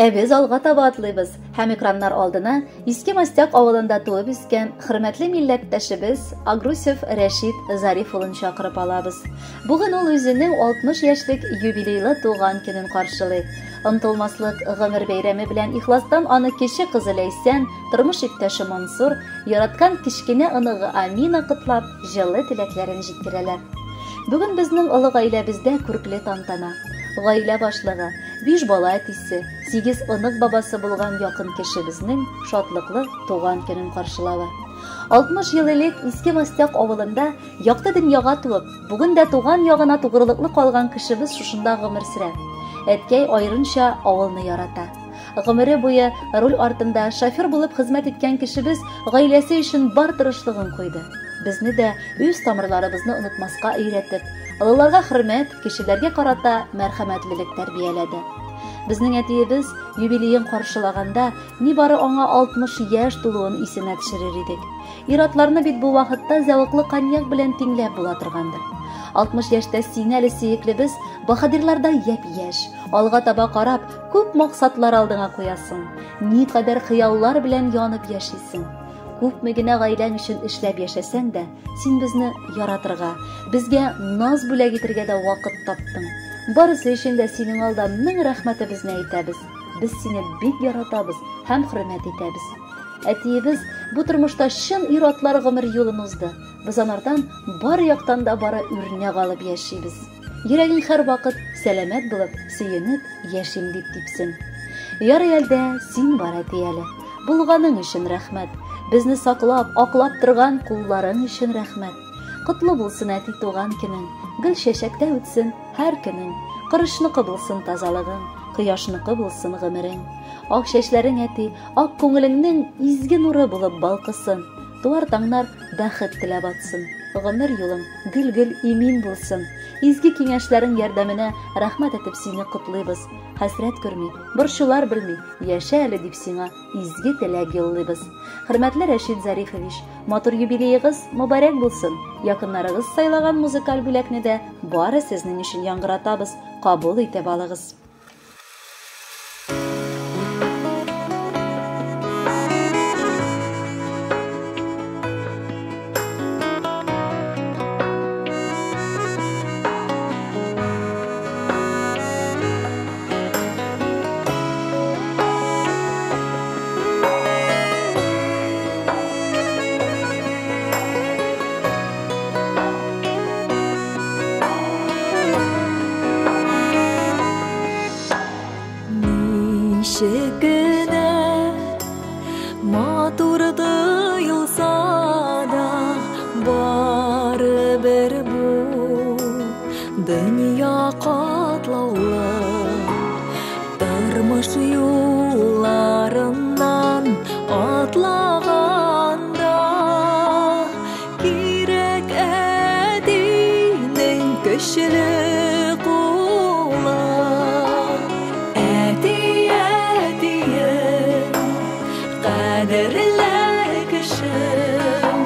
Ә без алга таба атлыйбыз һәм экраннар алдына Иске Мостяк авылында туып үскән хөрмәтле милләттәшебез Агрусев Рәшит Зариф улын чакырып алабыз. Бүген ул үзенең 60 яшьлек юбилейлы туган көнен каршылый. Онтылмаслык гомер бәйрәме белән ихластан аны кече кызы Ләйсән, тормыш иптәше Мансур, яраткан кечкенә оныгы Амина котлап, җылы теләкләрен җиткерәләр. Бүген безнең олы гаиләбездә күркле тантана. Гаилә башлыгы, биш бала әтисе, сигез онык бабасы булган якын кешебезнең шатлыклы туган көнен каршылавы. 60 ел элек Иске Мостяк авылында якты дөньяга туып, бүген дә туган ягына тугрылыклы калган кешебез шушында гомер сөрә. Әткәй аерынча авылны ярата. Гомере буе руль артында шофер булып хезмәт иткән кешебез гаиләсе өчен бар тырышлыгын куйды. Безне дә үз тамырларыбызны онытмаска өйрәтеп, олыларга хөрмәт, кешеләргә карата мәрхәмәтлелек тәрбияләде. Безнең әтиебез юбилеен каршылаганда нибары аңа 60 яшь тулуын исенә төшерер идек. Ир-атларны бит бу вакытта зәвыклы коньяк белән тиңләп була торгандыр. 60 яшьтә син әле сөеклебез, баһадирлардай япь-яшь, алга таба карап, күп максатлар алдыңа куясың, никадәр хыяллар белән янып яшисең. Күпме генә гаиләң өчен эшләп яшәсәң дә, син безне яратырга, безгә наз бүләк итергә дә вакыт таптың. Барысы өчен дә синең алда мең рәхмәтебезне әйтәбез. Без сине бик яратабыз һәм хөрмәт итәбез. Әтиебез бу тормышта чын ир-атлар гомер юлын узды. Без анардан бар яктан да бары үрнәк алып яшибез. Йөрәгең һәрвакыт сәламәт булып, сөенеп яшим дип типсен. Ярый әлдә син бар, әти әле. Булганың өчен рәхмәт. Безне саклап, аклап торган кулларың өчен рәхмәт. Котлы булсын, әти, туган көнең. Гөл чәчәктә үтсен һәр көнең. Корычныкы булсын тазалыгың, кояшныкы булсын гомерең. Ак чәчләрең, әти, ак күңелеңнең изге нуры булып балкысын. Туар таңнар бәхет теләп атсын. Гомер юлың гел-гел имин булсын. Изге киңәшләрең ярдәменә рәхмәт әйтеп сине котлыйбыз. Хәсрәт күрми, борчулар белми, яшә әле дип сиңа изге теләк юллыйбыз. Хөрмәтле Рәшит Зарифович, матур юбилеегыз мөбарәк булсын. Якыннарыгыз сайлаган музыкаль бүләкне дә бары сезнең өчен яңгыратабыз, кабул итеп алыгыз. Ничек кенә матур тоелса да, барыбер бу дөнья катлаулы. Тормыш юлларыннан атлаганда кирәк әтинең көчле кулы. Әти, әтием, кадерле кешем,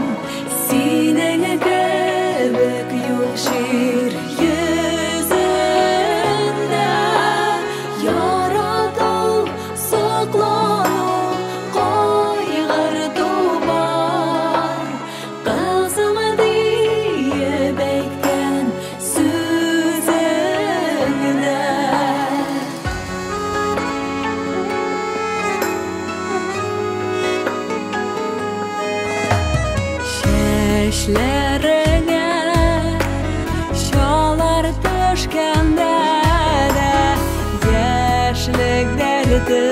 синең кебек юк җир йөзендә. Ярату, соклану, кайгырту бар, кызым диеп әйткән сүзеңдә. Чәчләреңә чалар төшкәндә дә яшьлек дәрте